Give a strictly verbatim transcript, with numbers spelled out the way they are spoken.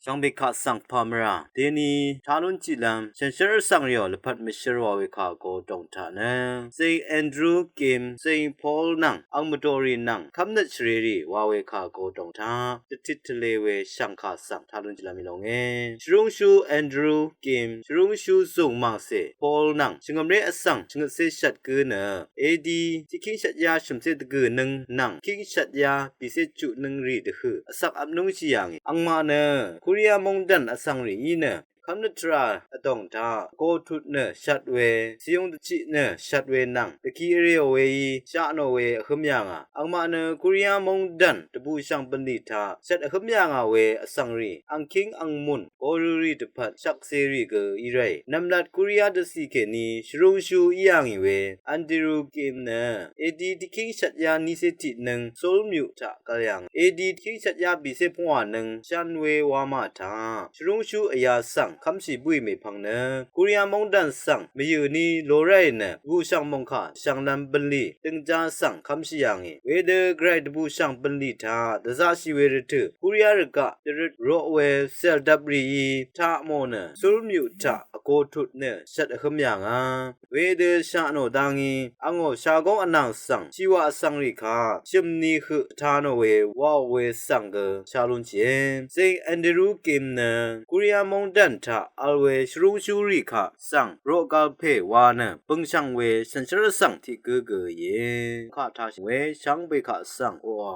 Shvngbe kaq svng pà mvrà deni taq lún tiqlv́m shànshér vsvng rìò lvpat mvshǿr wa we kà go dòng taq nø Saint Andrew Kim, Saint Paul nvng ang mvdòrì nvng kv́mnøt shvrerì wa we kà go dòng taq dvtit tvle we shv̀ngkà svng taq lún tiqlv́m í lónge. Shvrúngshú Andrew Kim, shvrúngshú zùng màngcè Paul nvng shvngø̀mré vsvng shvngøtcé shvt gǿ nø edi tiqkíng shvtyá shø̀mcé dvgø̀ nǿng nvng tiqkíng shvtyá bìcé chuq nǿng rì dvhø̀ vsvk vpnúngshì yà ngì. Angmaq nø Korea móngdàn vsvng rì í nø kv́mnøt tvrà vdòng taq vgō tut nø shvt we, svyung dvchiq nø shvt we nvng dvki vrèò weí sha nò we vhǿm yà ngà. Angmaq nø Korea móngdàn dvbùshv̀ng bv̀nlì taq shvt vhǿm yà ngà we vsvng rì angkíng angmùn gorø rì dvpvt shvkse rì gø í ràì. Nv̀mlat Korea dvcì kèní shvrúngshú í yà ngì we Andrew Kim nø edi tiqkíng shvtyá nícé tiqnǿng Seoul myuq taq gvl yà ngà. Edi tiqkíng shvtyá bìcé pungwà nǿng shvn we wamà taq shvrúngshú vyā svng kv́mshì bǿì mèpvng nø Korea móngdàn svng mvyø̀ ní lo ráì nø dvbùshv̀ng mòngkà shv̀nglv̄m bv̀nlì døngjá svng kv́mshì yà ngì. Wedø gvray dvbùshv̀ng bv̀nlì taq dvzaqshì we rvtø̀ Korea rvgaq dvrøt roq we cèl dvp rìí taq mò nø Seoul myuq taq vgō tut nø shvt vhǿm yà ngà. Wedø sha nò dá ngí angò shagóng vnàng svng shìwà vsvng rì kaq shø̀mni høq vtā nò we waò we svng gø sha lúnshìe. Saint Andrew Kim nø Korea móngdàn taq vl we shvrúngshú rì kaq svng roq gvl pè wa nø bø̀ngshv̀ng we shànshér vsvng tiq gǿ gø íe. Kaq tashø̀ng we shvngbe kaq svng oqà